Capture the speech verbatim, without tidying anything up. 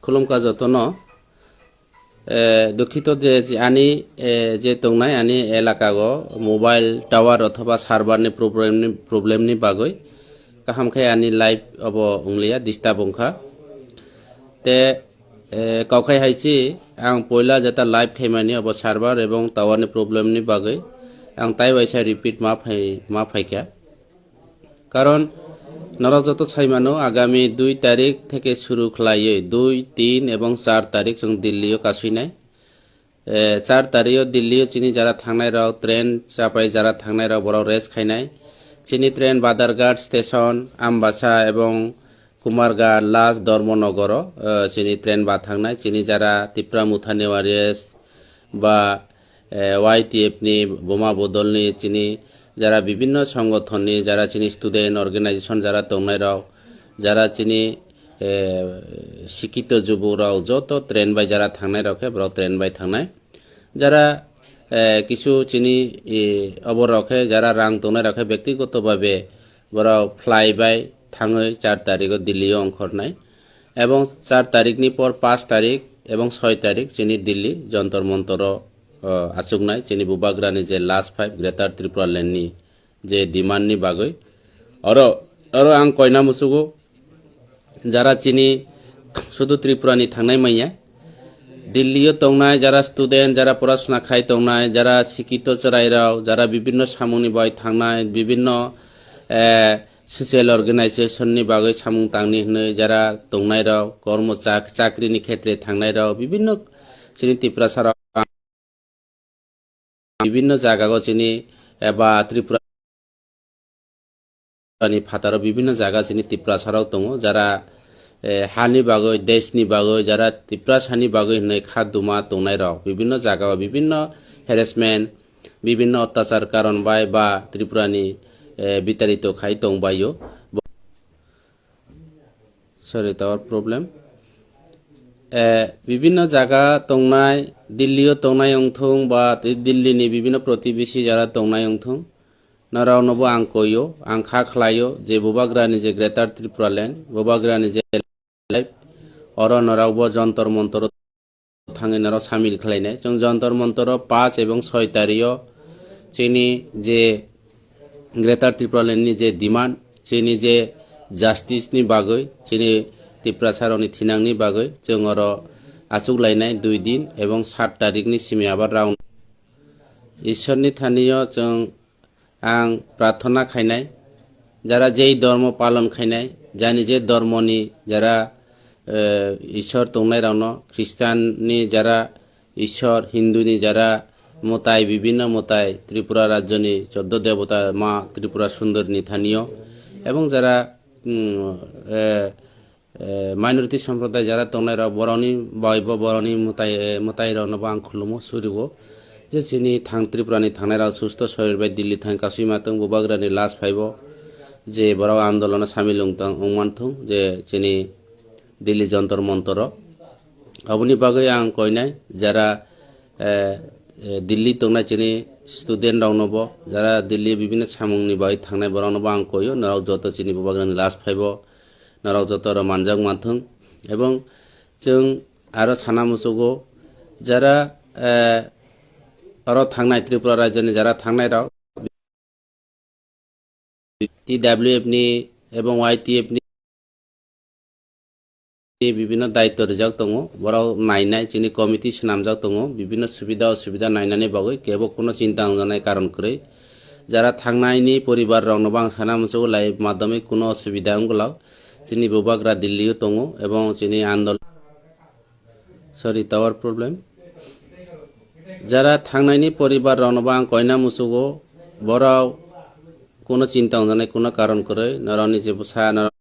Khulumkha jotono. Eh, dukhito je, je ani, eh, je tongnai ani elaka go mobile tower othoba server ni problem ni, problem ni bagwi kaham khe ani live obo wngliya, disturb wngkha. Te, eh, kaukhai hai si ang poila jeta live khaimani obo server ebong tower ni problem ni bagwi ang tai waisa repeat ma phai, ma phaikha. Karon norok joto saimano, agami dui tarik theke suru khlaiwi dui, tin ebong char tarik chwng Delhi o kasui nai. Eh, char tarik o Delhi o chini jara thangnai rok, train chapai jara thangnai rok, borok rest khainai. Chini train Badharghat station, Ambasa ebong Kumarghat, last Dharmanagar o, eh, chini train ba thangnai. Chini jara Tipra Motha ni warriors ba, eh, Y T F ni, Boma Bodol ni, chini jara bibinno songothon ni, jara chini student organization jara tongnai rok, jara chini, eh, sikito jubuk rok, joto train bai jara thangnai rok khe borok train bai thangnai. Jara, eh, kisu chini, eh, obo rok khe jara rang tongnai rok khe bektigoto babe borok fly bai thangwi char tarik o Delhi o ongkhornai. Ebong char tarik ni por panch tarik ebong soi tarik chini Delhi Jantar Mantar o, o, achuknai chini Bubagrani je last fight Greater Tripura Land ni je demand ni bagwi. Oro, oro ang koina musugo, jara chini sudu Tripura ni thangnai manya, Delhi o tongnai jara student, jara porasona khai tongnai, jara sikito chwrai rok, jara bibinno samung ni bai thangnai, bibinno, eh, social organization ni bagwi samung tangni hwnwi jara tongnai rok, kormo chak-, chakri ni khetre thangnai rok, bibinno chini Tiprasa rok bibinno jaga o chini eba Tripura ni phataro bibinno jaga chini Tiprasa rok tongo, jara, eh, hani bagwi, desh ni bagwi, jara Tiprasa ni bagwi hwnwi kha duma tongnai rok, bibinno jaga o bibinno harassment, bibinno ottachar karon bai ba Tripura ni, eh, bitarito khai tong bai o. Sorry, tower problem. Eh, bibinno jaga tongnai, Delhi o tongnai wngthung ba Delhi ni bibinno protibesi jara tongnai wngthung, norok no bo ang koi o, ang kha khlai o je Bubagrani je Greater Tripura Land, Bubagrani je life, oro norok bo Jantar Mantar o thangwi norok samil khlainai. Chwng Jantar Mantar o panch ebong soi tarik o chini je Greater Tripura Land ni je demand, chini je justice ni bagwi, chini Tiprasa rok ni thinang ni bagwi chwng oro achuk lainai dui din ebong sat tarik ni simi abar round. Ishwar ni thani o chwng ang prarthana khainai, jara jei dhormo palon khainai, jani je dhormo ni jara, eh, Ishwar tongnai rok no, Christian ni jara Ishwar, Hindu ni jara mwtai, bibinno mwtai, Tripura rajyo ni choddo debota ma Tripura Sundor ni thani o, ebong jara, mm, eh, eh, minority sampradaya jara tongnai rok, borokni bai bo borokni mwtai, eh, mwtai rok no bo ang khulumo, surigo. Je chini thang Tripura ni thangnai rok susto sorir bai Delhi thang kasui ma tong, Bubagra ni last phaibo je borok andolon o samil wng tong, wng man thung, je chini Delhi Jantar Mantar o. Aboni bagwi ang koinai jara, eh, eh, Delhi tongnai chini student rok no bo, jara Delhi bibinno samung ni bagwi thangnai borok no bo ang koi o, norok joto chini Bubagra ni last phaibo. Norok joto oro manjak manthung. Ebong chwng aro sana muchugo, jara, eh, oro thangnai Tripura rajyoni jara thangnai rok T W F ni ebong Y T F ni bibinno daityo rijak tongo, borok nainai chini committee swnamjak tongo, bibinno subida osubida nainani bagwi kebo kuno chinta wngjaknai karon kwrwi. Jara thangnaini poribar rokno bo ang sana muchugo lai madhyamik kuno osubida wngwlak. Chini bubagra Delhi o tongo ebong chini andolon, sorry, tower problem. Jara thangnaini poribar rokno bo ang koina muchugo, borok kuno chinta wngjaknai kuno karon kwrwi, norokni je bwsa norok